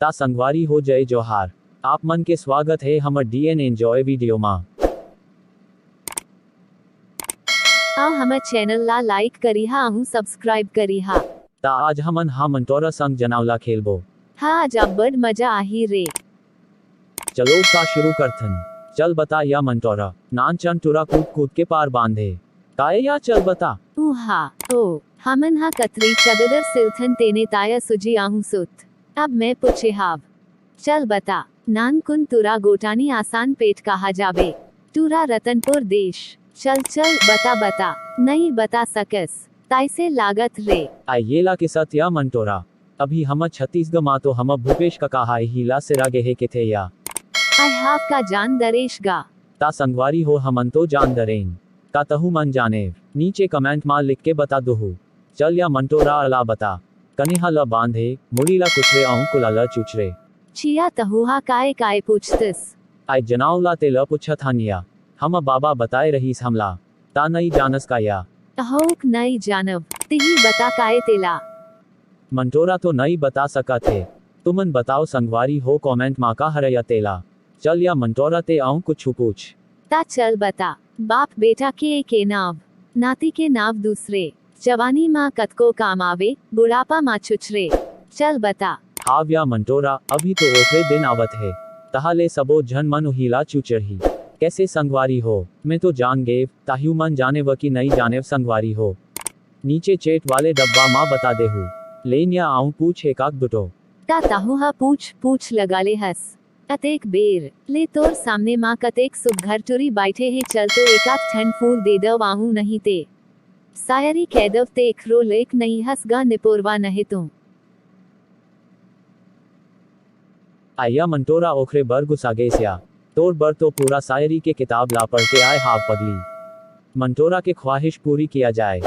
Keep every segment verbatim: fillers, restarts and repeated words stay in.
ता संगवारी हो, जय जोहार। आप मन के स्वागत हे हमर डीएन एंजॉय वीडियो मा। अउ हमर चैनल ला लाइक करिहा, अउ सब्सक्राइब करिहा। ता आज हमन हा मंटोरा संग जनावला खेलबो। हाँ, आज अब्बड़ मजा आही रे। चलो ता शुरू करथन। चल बता या मंटोरा, नानचन टुरा कूद कूद के पार बांधे। काय या चल बता? उहा, ओ, हमन हा कथरी चददर सिलथन तेने ताया सुजी आहूं सुत। अब मैं पूछे हाव। चल बता, नानकुन टुरा गोटानी आसान पेट कहा जाबे। टुरा रतनपुर देश। चल चल, बता बता, नइ बता सकस, ताइसे लागत रे। आय ये ला के सत या मंटोरा, अभी हमर छत्तीसगढ़ मा तो हमर भूपेश कका हा इही ला सिरा गे हे केथे या। आय हाव का जान दरेश गा। ता संगवारी हो, हमन तो जान दरेन। का तहू मन जानेव? नीचे कमेंट मा लिख के बता दुहू। चल या मंटोरा अला बता। कनेहा ल बांधे, मुड़ी ला कुचरे अउ कुला ल चुचरे। छिया तहू हा काय काय पूछतिस? आय जनावला ते ल पूछत हन या। हमर बाबा बताए रहीस हमला। ता नइ जानस का या? अहोक नइ जानव, तिही बता काय तेला। मंटोरा तो नइ बता सकत हे। तुमन बताव संगवारी हो कमेंट मा का हरय या तेला। चल या मंटोरा ते अउ कुछु पूछ। ता चल बता, बाप बेटा के एके नाव, नाती के नाव दूसरे, जवानी मा कतको काम आवे, बुढ़ापा मा चुचरे। चल बता। हाव या मंटोरा, अभी तो ओकरे दिन आवत हे, तहाले सबो झन मन उही ला चुचरही। कैसे संगवारी हो? मैं तो जान गेव, ताहू मन जानेव कि नइ जानेव संगवारी हो। नीचे चैट वाले डब्बा मा बता देहू। लेन या अउ पूछ एकाक दुटो। ता तहू हा पूछ पूछ लगा ले हस। अतेक बेर ले तोर सामने मा कतेक सुघर टुरी बाइठे हे, चल तो एकाक ठन फूल दे दव आहूं नहीं ते। सायरी कह दव ते एखरो लेक नइ हस गा निपोरवा नहे तो। आय या मंटोरा ओखरे बर गुस्सा गेस या। तोर बर तो पूरा सायरी के किताब ला पढ़ के आय हाव पगली। मंटोरा के ख्वाहिश पूरी किया जाए।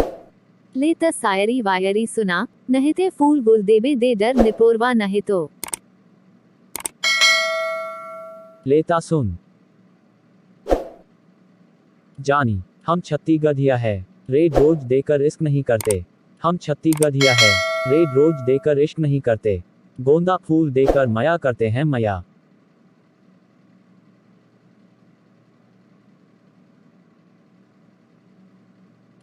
ले त सायरी वायरी सुना, नहे ते फूल बुल देबे दे डर निपोरवा नहे तो। ले ता सुन। जानी, हम छत्तीगढ़िया है, रेड रोज देकर इश्क नहीं करते। हम छत्तीगढ़िया है, रेड रोज देकर इश्क नहीं करते। गोंदा फूल देकर मया करते हैं मया।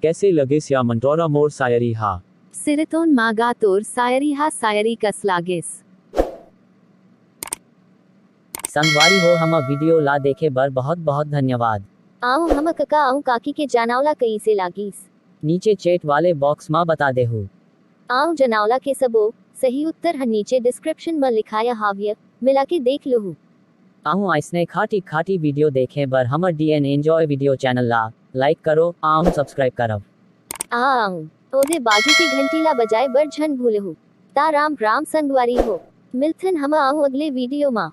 कैसे लगिस या मंटोरा मोर सायरी हा? सिरतोन मा गा तोर सायरी हा, सायरी कस लागिस। संगवारी हो, हमर वीडियो ला देखे बर बहुत बहुत धन्यवाद। अउ हमर कका अउ काकी के जनावला कइसे लागिस? नीचे चैट वाले बॉक्स मा बता देहू। अउ जनावला के सबो सही उत्तर ह नीचे डिस्क्रिप्शन म लिखाय हावय, मिला के देख लुहू। अउ अइसने खाटी खाटी वीडियो देखे बर हमर डीएन एंजॉय वीडियो चैनल ला लाइक करो अउ सब्सक्राइब करव। अउ ओदे बाजू के घंटी ला बजाए बर झन भूलहू। ता राम राम संगवारी हो, मिलथन हम अउ अगले वीडियो मा।